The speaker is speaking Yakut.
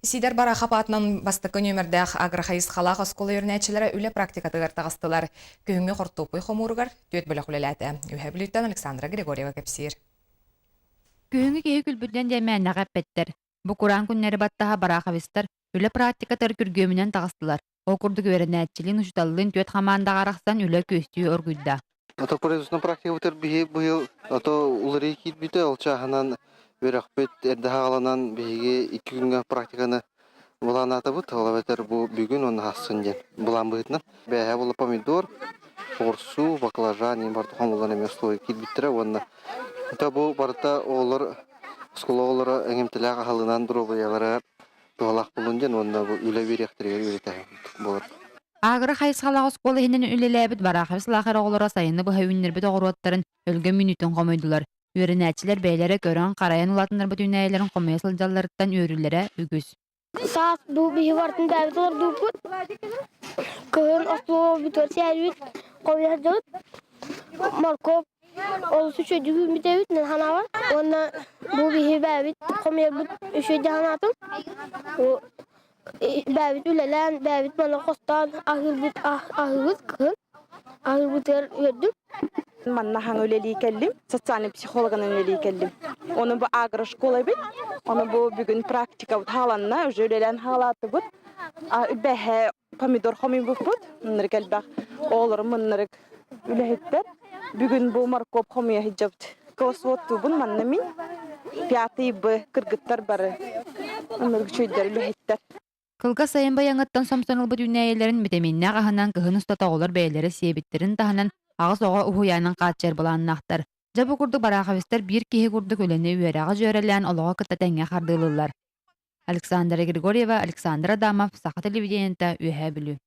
Сидор Барахов аатынан бастакы нүөмэрдээх агрохайысхалаах оскуола үөрэнээччилэрэ үлэ практикатыгар таҕыстылар. Күһүҥҥү хортуоппуй хомууругар түөрт бөлөх үлэлээтэ. Үһэ Бүлүүттэн Александра Григорьева кэпсиир. Күһүҥҥү киһи күлбүтүнэн диэн мээнэҕэ эппэттэр. Бу кураан күннэри баттаһа Бараховецтар үлэ практикатыгар күргүөмүнэн таҕыстылар. Ол курдук үөрэнээччилиин, учууталлыын түөрт хамаандаҕа арахсан үлэ күөстүү оргуйда. Ото производственнай практикабытыгар биһи быйыл ото уларыйыы киирбитэ, ол чааһынан үөрэхпит эрдэ хааланан биһиги икки күҥҥэ практиканы былааннаатыбыт. Ол эбэтэр бу бүгүн уонна сарсын диэн былаан быһыытынан. Бээһээ буолла помидор, оҕурсуу, баклажан диэн барыта хомуллан эмиэ остуолга киирбиттэрэ уонна ото бу барыта оҕолор оскуола оҕолоро эҥимтэлээх аһылынан доруобуйалара туһалаах буоллун диэн уонна бу үлэ үөрэхтэригэр үөрэтэ буолар. Агро хайысхалаах оскуола иһинэн үлэлээбит Барахов Слахар оҕолоро сайыны быһа үүннэрбит оҕуруоттарын өлгөм үүнүүтүн хомуйдулар. Үөрэнээччилэр бэйэлэрэ көрөн-харайан улаатыннарбыт үүнээйилэрин хомуйа сылдьалларыттан үөрүүлэрэ үгүс. Саас бу биһи бартын бэйэбит олордууппут. Кыһын остуол бүтүөр сээрбит, хомуйа сылдьабыт. Моркуоп олус үчүгэйдик үүммүт эбит санаабар. Уонна бу биһи бэйэбит хомуйарбыт үчүгэй санаатым. Бэйэбит үлэлээн, бэйэбит маны хостоон аһыырбыт аһыыбыт кыһын. Аһыырбытыгар үөрдүм. Манна хаҥ үлэлии кэллим, социальный психологынан үлэлии кэллим. Ону бу агрошкола эбит. Ону бу бүгүн практикабыт хааланна, уже үлэлээн хаалаатыбыт. Бэһэ помидор хомуйбуппут, мыннарык элбэх оҕолорум мыннарык үлэһиттэр. Бүгүн бу моркуоп хомуйа сылдьабыт. Кроссвордтуубун манна мин. Пятый Б кыргыттар бары. Оннук үчүгэйдэр үлэһиттэр. Кылгас сайын байаҥыттан сомсон ылбыт үүнээйилэрин битэмииннээх аһынан кыһын устата оҕолор бэйэлэрэ сиэбиттэрин таһынан аҕыс оҕо уһуйаанын хааччыйар былааннаахтар. Дьэ бу курдук Бараховецтар биир киһи курдук үлэни үөрэҕи дьүөрэлээн олоҕу кытта тэҥҥэ хардыылыыллар. Александра Григорьева, Александр Адамов, Саха телевидениета, Үөһээ Бүлүү.